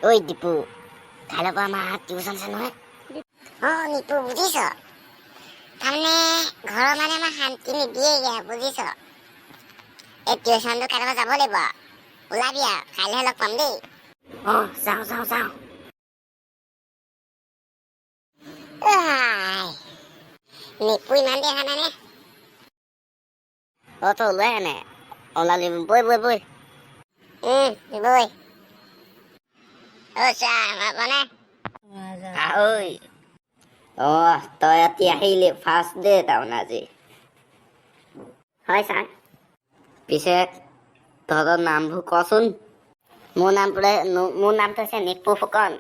ঐ দীপু, কাইলৈৰ পৰা আমাৰ টিউচন আছে নহয়? অ নিপু, বুজিছ, তাৰমানে ঘৰৰ মানে আমাক শান্তি নিদিয়েগে, বুজিছ। এই টিউচনটো কাইলৈৰ পৰা যাব লাগিব আৰু। ওলাবি আৰু, কাইলৈহে লগ পাম দেই। অ, যাওঁ যাওঁ যাওঁ। আই, নিপু ইমান দেৰি অহা নাই নে? অ, তই ওলাই আনে, ওলালি, বৈ বৈ বৈ। বৈ। অ ছাৰ, মানে ঐ, অ, তই ৰাতি আহিলি, ফাৰ্ষ্ট ডে তাৰমানে আজি? হয় ছাৰ। পিছে তহঁতৰ নামবোৰ কচোন। মোৰ নামটো হৈছে নিপু ফুকন।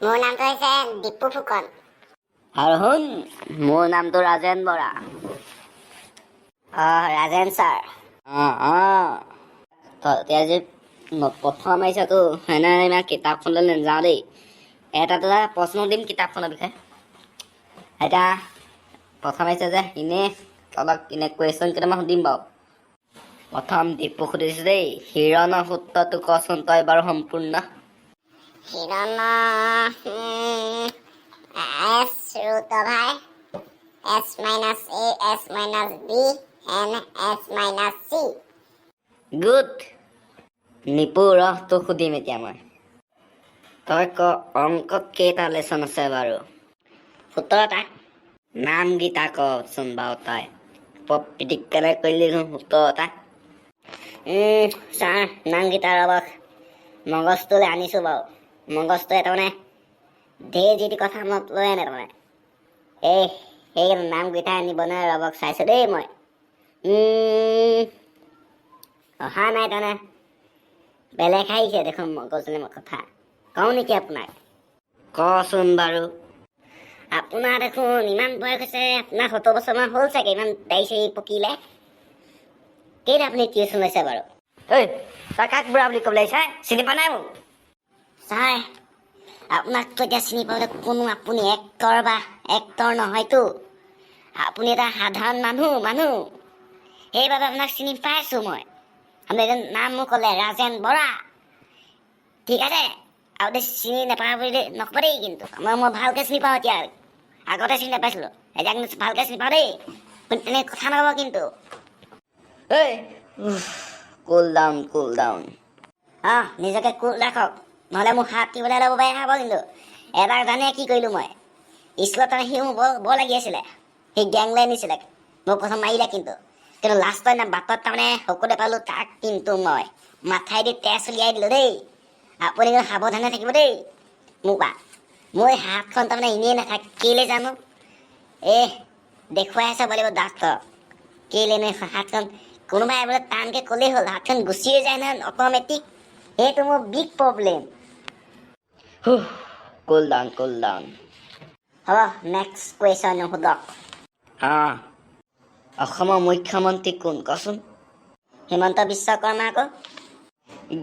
মোৰ নামটো হৈছে দীপু ফুকন। আৰু শুন, মোৰ নামটো ৰাজেন বৰা। অ, ৰাজেন ছাৰ। অ অ, তহঁতি আজি প্ৰথম আহিছতো, সেনে ইমান কিতাপখনলৈ নাযাওঁ দেই। এটা দুটা প্ৰশ্ন দিম কিতাপখনৰ বিষয়ে। এতিয়া প্ৰথম আহিছে যে, এনেই অলপ এনে কুৱেশ্যন কেইটামান সুধিম বাৰু। প্ৰথম দীপু সুধিছো দেই, হিৰণৰ সূত্ৰটো কচোন তই বাৰু সম্পূৰ্ণ। হিৰণ S root over S minus A, S minus B and S minus C. Good. Nipu, ৰহ, তোক সুধিম এতিয়া মই। তই ক, অংকত কেইটা লেচন আছে বাৰু? 17টা। নামকেইটা কচোন বাৰু তই। পিটিককেনে কৰিলি দেখোন 17টা। ছাৰ, নামকেইটা ৰ'ব, মগজটোলৈ আনিছোঁ বাৰু। মগজটোৱে তাৰমানে ঢেৰ যি টি কথা মনত লৈ আনে তাৰমানে। এই সেই নামকেইটা আনিব নাই, ৰ'ব, চাইছোঁ দেই মই। অহা নাই তাৰমানে, বেলেগ আহিছে দেখোন মগজুলে। মই কথা কওঁ নেকি আপোনাক? কচোন বাৰু। আপোনাৰ দেখোন ইমান বয়স হৈছে, আপোনাৰ 70 বছৰমান হ'ল চাগে, ইমান দাড়ি চাৰি পকিলে। কেইটা আপুনি টিউচন লৈছে বাৰু? ঐ, তই কাক বুঢ়া বুলি ক'বলৈ আহিছা? চিনি পোৱা নাই মোক? ছাৰ, আপোনাকতো এতিয়া চিনি পাবলৈ কোনো আপুনি এক্টৰ বা এক্টৰ নহয়তো, আপুনি এটা সাধাৰণ মানুহ, সেইবাবে আপোনাক চিনি পাইছোঁ মই। আপুনি এজন নাম মোক ক'লে ৰাজেন বৰা, ঠিক আছে। আৰু চিনি নাপাওঁ বুলি নক'ব দেই কিন্তু। মই ভালকৈ চিনি পাওঁ এতিয়া, আগতে চিনি নাপাইছিলোঁ, এতিয়া কিন্তু ভালকৈ চিনি পাওঁ দেই। আপুনি তেনেকৈ কথা নক'ব কিন্তু। ঐ, কুল ডাউন, কুল ডাউন। অঁ, নিজকে কুল ৰাখক, নহ'লে মোৰ হাত দিবলৈ ল'ব বেয়া হ'ব কিন্তু। এবাৰ জানে কি কৰিলোঁ মই? স্কুলত তাৰমানে সি মোৰ বৰ বৰ লাগি আছিলে, সি গেং লৈ আনিছিলে, মোক প্ৰথম মাৰিলে কিন্তু, লাষ্টৰ দিনা বাটত তাৰমানে সকলোৱে পালোঁ তাক, কিন্তু মই মাথাই দি তেজ উলিয়াই দিলোঁ দেই। আপুনি কিন্তু সাৱধানে থাকিব দেই মোৰ পৰা। মোৰ এই হাতখন তাৰমানে এনেই নাথাকে, কেলৈ জানো? এ দেখুৱাই চাব লাগিব ডাক্তৰ, কেলৈ নো হাতখন কোনোবাই বোলে টানকৈ ক'লেই হ'ল, হাতখন গুচিয়ে যায় নহয় অট'মেটিক। সেইটো মোৰ big problem. Cool down, cool down. হ'ব, নেক্সট কুৱেশ্যন সোধক। অঁ, অসমৰ মুখ্যমন্ত্ৰী কোন কচোন? হিমন্ত বিশ্ব শৰ্মা আকৌ।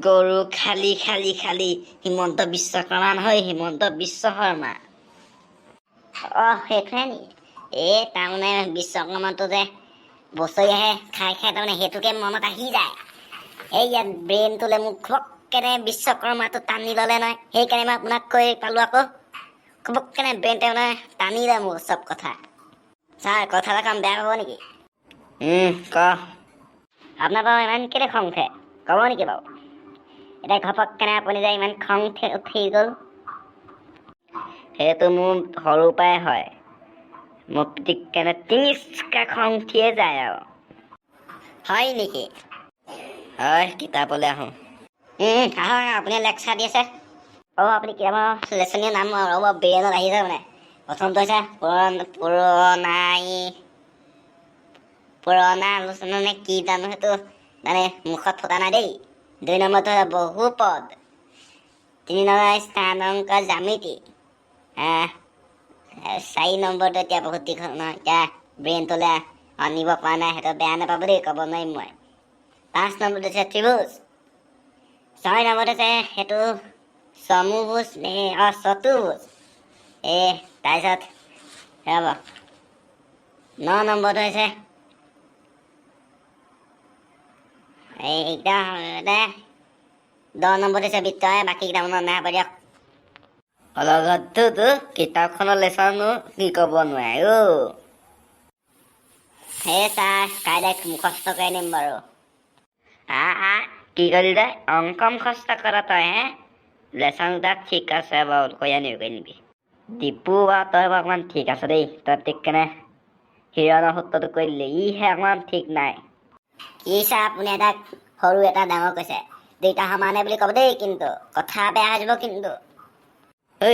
গৰু খালি খালি খালি, হিমন্ত বিশ্ব শৰ্মা নহয়, হিমন্ত বিশ্ব শৰ্মা। অঁ, সেইটোহে নি? এই তাৰমানে বিশ্বকৰ্মাটো যে বছৰি আহে খাই খাই, তাৰমানে সেইটোকে মনত আহি যায়। এই ইয়াত ব্ৰেইনটোলৈ মোক ঘপকেনে বিশ্বকৰ্মাটো টানি ল'লে নহয়, সেইকাৰণে মই আপোনাক কৈ পালোঁ আকৌ। ঘপকেনে ব্ৰেইনটোৱে মানে টানিলে মোৰ চব কথা। ছাৰ, কথা এটা কম, বেয়া পাব নেকি? ক। আপোনাৰ বাৰু ইমান কেলৈ খং উঠে, ক'ব নেকি বাৰু? এতিয়া ঘপককেনে আপুনি যে ইমান খং উঠি গ'ল। সেইটো মোৰ সৰুৰ পৰাই হয়, মোৰ পিটিককেনে টিঙিচকে খং উঠিয়ে যায় আৰু। হয় নেকি? হয়, কিতাপলৈ আহোঁ। আহক, আপুনি লেকচাৰ দি আছে। অঁ, আপুনি কিতাপৰ লেচনীৰ নাম ৰ'ব, ব্ৰেইনত আহিছে। মানে প্ৰথমটো হৈছে পুৰণাই পুৰণা আলোচনা নে কি জানো, সেইটো মানে মুখত ফুটা নাই দেই। 2 নম্বৰটো হৈছে বহুপদ, 3 নম্বৰ স্থানাংক জ্যামিতি, 4 নম্বৰটো এতিয়া বহুত দীঘল নহয়, এতিয়া ব্ৰেইনটোলৈ আনিব পৰা নাই, সেইটো বেয়া নাপাব দেই, ক'ব নোৱাৰিম মই। 5 নম্বৰটো হৈছে ত্ৰিভুজ, 6 নম্বৰটো হৈছে সেইটো চমুভুজ নে, অঁ, চতুৰ্ভুজ। এই তাৰপিছত ৰ'ব, 9 নম্বৰটো হৈছে এইকেইটা, 10 নম্বৰটো হৈছে বৃত্ত, বাকীকেইটা মনত নাই, হ'ব দিয়ক। অলগতো কিতাপখনৰ লেচনো কি ক'ব নোৱাৰে অ'। সেই ছাৰ, কাইলৈ মুখস্থ কৰি আনিম বাৰু। আ আ কি কৰিলি তই? অংক মুখস্থ কৰা তই হে? লেচন কেইটা ঠিক আছে বাৰু, কৰি আনিবি, কৰি আনিবি। দীপু বাৰু তই বাৰু অকণমান ঠিক আছ দেই, তই ঠিক কেনে হিৰণৰ সূত্ৰটো কৰি দিলি, ইহে অকণমান ঠিক নাই। কি ছাৰ, আপুনি এটা সৰু এটা ডাঙৰ কৈছে, দুইটা সমানে বুলি ক'ব দেই, কিন্তু কথা বেয়া হৈ যাব কিন্তু। ঐ,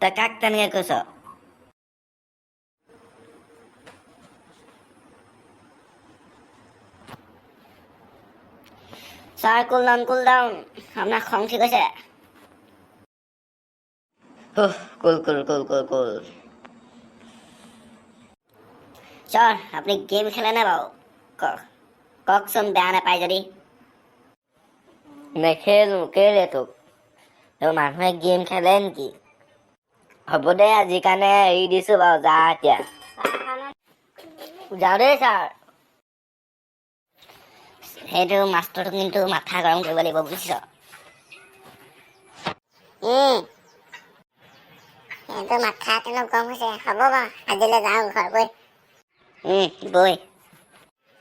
তই কাক তেনেকে কৈছ? Sir, cool down, cool down, আপোনাৰ খং উঠি গৈছে। হুহ, কুল কুল কুল কুল কুল। ছাৰ, আপুনি গেম খেলেনে বাৰু? কওক কওকচোন, বেয়া নাপায় যদি। নেখেলো, কেলে তোক? তোৰ মানুহে গেম খেলে নেকি? হ'ব দে, আজিৰ কাৰণে এৰি দিছো বাৰু, যা এতিয়া। যাওঁ দেই ছাৰ। সেইটো মাষ্টৰটো কিন্তু মাথা গৰম কৰিব লাগিব, বুজিছ? সেইটো মাথা অলপ গৰম হৈছে। হ'ব বাৰু, আজিলৈ যাওঁ ঘৰ গৈ। বৈ।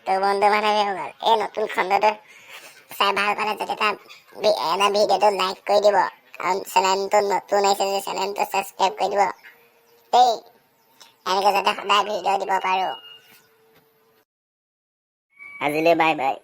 তো বন্ধু বান্ধৱীসকল, এই নতুন খণ্ডটো চাই ভাল পালে যদি এটা এটা ভিডিঅ'টো লাইক কৰি দিব, আৰু চেনেলটো নতুন আহিছে যদি চেনেলটো ছাবস্ক্ৰাইব কৰি দিব দেই, এনেকৈ যাতে সদায় ভিডিঅ' দিব পাৰোঁ। আজিলৈ বাই বাই।